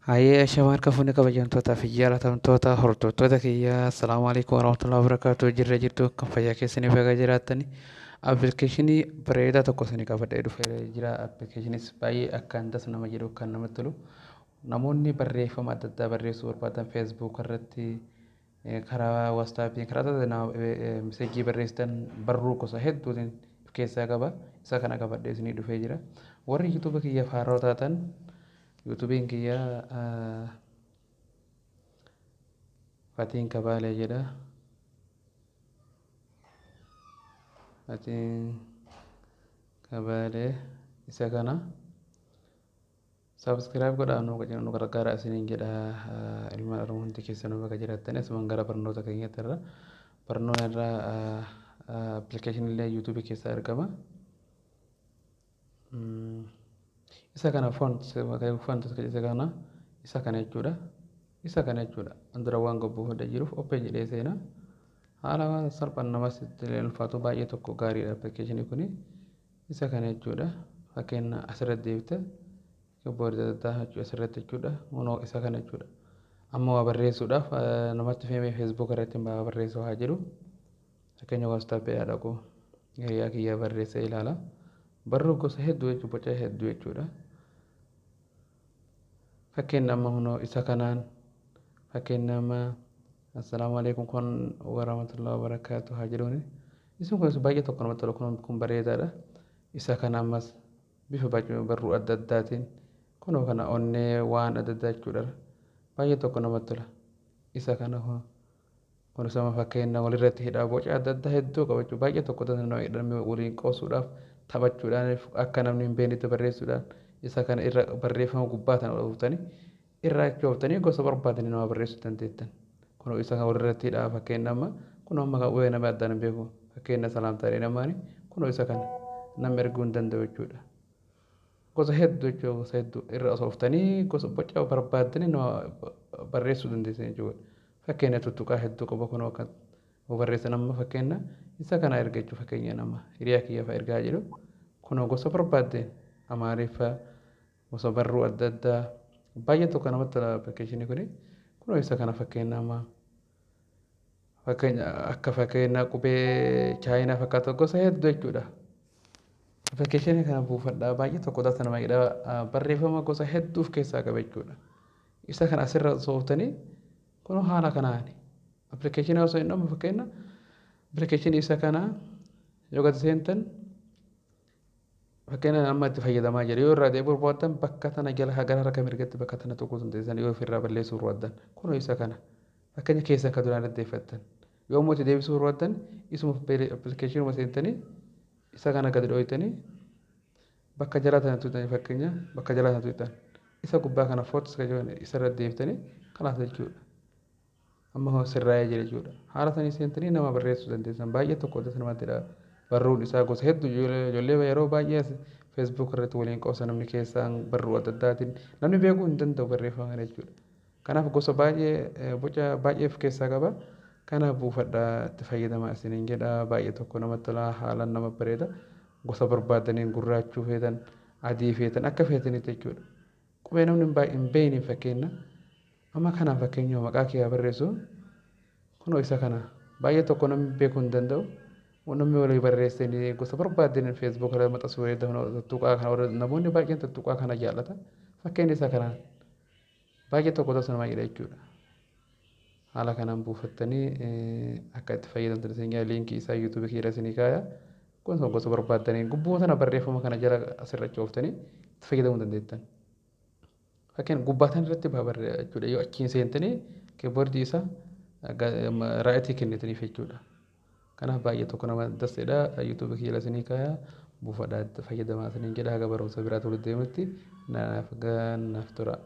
Hayyee, ashama harka fuunee, kabajamtootaa fi jaalatamtoota hordoftoota kiyyaa. Assalaamu alaikum warahmatullahi wabarakatuh. Jirra jirtu? Kan fayyaa keessanii baga jiraattani. Appilikeeshinii bareedaa tokko isinii qabadhee dhufee jira. Appilikeeshiniis baay'ee akkaan das nama jedhu, kan namatti tolu. Namoonni barreeffama adda addaa barreessuu barbaadan, Facebook irratti, karaa WhatsAppii, karaa adda addaa message barreessitan, barruu gosa hedduutiin of keessaa qaba. Isa kana qabadhee isinii dhufee jira. Warri YouTube kiyyaaf haaraa taatan, YouTubeiin kiyya Fatiin Kabaalee jedha. Fatiin Kabaalee isa kana. Subscribe godhaa, nu gargaara isiniin jedha. Ilmaan Oromoo hundi keessanuu bakka jiraattan, asumaan gara barnoota keenyatti irra barnoota irraa appilikeeshinii illee YouTubeii keessaa argama. Isa kana font isa kana jechuudha. Isa kana jechuudha. An dura waan gobbuufadha jiruuf open jedhee seena. Haala salphaan namas itti ulfaatu, baay'ee tokko gaariidha appilikeeshinii kuni. Isa kana jechuudha. Fakkeenya asirratti deebite keyboardii adda addaa jechuudha asirratti jechuudha. Kunoo isa kana jechuudha. Amma waa barreessuudhaaf namatti feemee Facebook irratti waa barreessuu haa jedhu. Fakkeenya WhatsAppii haa dhaqu. Hiriyaa kiyyaa barreessee ilaala. Barruu gosa hedduu jechuudha, boca hedduu jechuudha. Fakkeenya amma kunoo isa kanaan, fakkeenya amma assalaamu alaikum kun warahmatullahi wabarakaatu haa jedhuuni. Isin kunis baay'ee tokko namatti tola, kun bareedaadha. Isa kana ammas bifa barruu adda addaatiin, kunoo kana onnee waan adda addaa jechuudha. Baay'ee tokko namatti tola. Isa kana kun sama fakkeenya walirratti hidhaa boca adda addaa hedduu qaba jechuudha. Baay'ee tokko nama hidhamee waliin qoosuudhaaf, taphachuudhaan, akka namni hin beeknetti barreessuudhaan, isa kana irra barreeffama gubbaa tana ooftanii, irraa achi ooftanii gosa barbaadanii nama barreessuu dandeettan. Kun isa kana walirratti hidhaa. Fakkeenya amma kun amma kan uwwee nama addaan hin beeku, fakkeenya salaamtaalee namaani, kun isa kana namni erguu hin danda'u jechuudha. Gosa hedduu jechuudha, gosa hedduu irra osoo ooftanii gosa boca barbaaddanii nama barreessuu dandeessan jechuudha. Fakkeenya tuttuqaa hedduu qaba, kun akka barreessan. Amma fakkeenya isa kana erga jechuudha, fakkeenya nama hiriyaa kiyya fa'a ergaa jedhu, kunoo gosa barbaaddeen Amaariffa, gosa barruu adda addaa, baay'ee tokko namatti tola appilikeeshinii kuni. Kunoo isa kana fakkeenya amma fakkeenya akka fakkeenya qubee Chaayinaa fakkaatu, gosa hedduu jechuudha. Appilikeeshinii kana buufadhaa, baay'ee tokko dasa nama jedha, barreeffama gosa hedduu of keessaa qaba jechuudha. Isa kana asirra sooftanii kunoo haala kanaan appilikeeshinii osoo hin dhabne, fakkeenya appilikeeshinii isa kana yoo gadi seentan, fakkeenya amma itti fayyadamaa jira, yoo irraa deebi'uu barbaaddan bakka tana jala gara harka mirgatti bakka tana tuquu dandeessan. Yoo ofirraa balleessuu barbaaddan, kunoo isa kana fakkeenya keessan kan duraan deddeeffattan, yoo immoo itti deebisuu barbaaddan, isuma appilikeeshinuma seentanii isa kana gadi dhooytanii bakka jalaa tana tuqxanii, fakkeenya bakka jalaa tana tuqxan, isa gubbaa kana fonts kan jedhan isarra deebitanii kanaaf jechuudha. Amma sirraa'ee jira jechuudha. Haala sanii seentanii nama barreessuu dandeessan, baay'ee tokko dasa namatti dha. Barruun isaa gosa hedduu, ijoollee yeroo baay'ee Facebook irratti waliin qoosa namni keessaan barruu adda addaatiin namni beekuu hin danda'u barreeffama kana jechuudha. Kanaaf gosa baay'ee, boca baay'ee of keessaa qaba. Kanaaf buufadhaa itti fayyadamaa isiniin jedha. Baay'ee tokko namatti tola, haalaan nama bareeda. Gosa barbaadaniin gurraachuu feetan, adii feetan, akka feetanitti jechuudha. Qubee namni hin beekne, fakkeenya amma kanaaf fakkeenya maqaa kiyyaa barreessu, kunoo isa kana baay'ee tokko namni beekuu hin danda'u. Namni walii barreessanii gosa barbaadaniin Facebook irra maxxansuu, tuttuqaa kana namoonni baay'een tuttuqaa kana jaallata. Fakkeenya isa kanaan baay'ee tokko tasa nama jedha jechuudha. Haala kanaan buufattanii akka itti fayyadamtan isin jedha. Linkii isaa YouTubeii kiyya isinii kaaya. Kun gosa barbaaddanii gubbuma tana barreeffama kana jala asirra cooftanii itti fayyadamuu dandeettan. Fakkeenya gubbaa tan irratti barree jechuudha, yoo achiin seentanii keyboardii isaa rightii kennitaniif jechuudha. Kanaaf baay'ee tokko nama dasseedha. YouTubeii kiyya isinii kaaya, buufadhaa itti fayyadamaa isiniin jedha. Haga barumsa biraatti walitti deemutti naaf tura.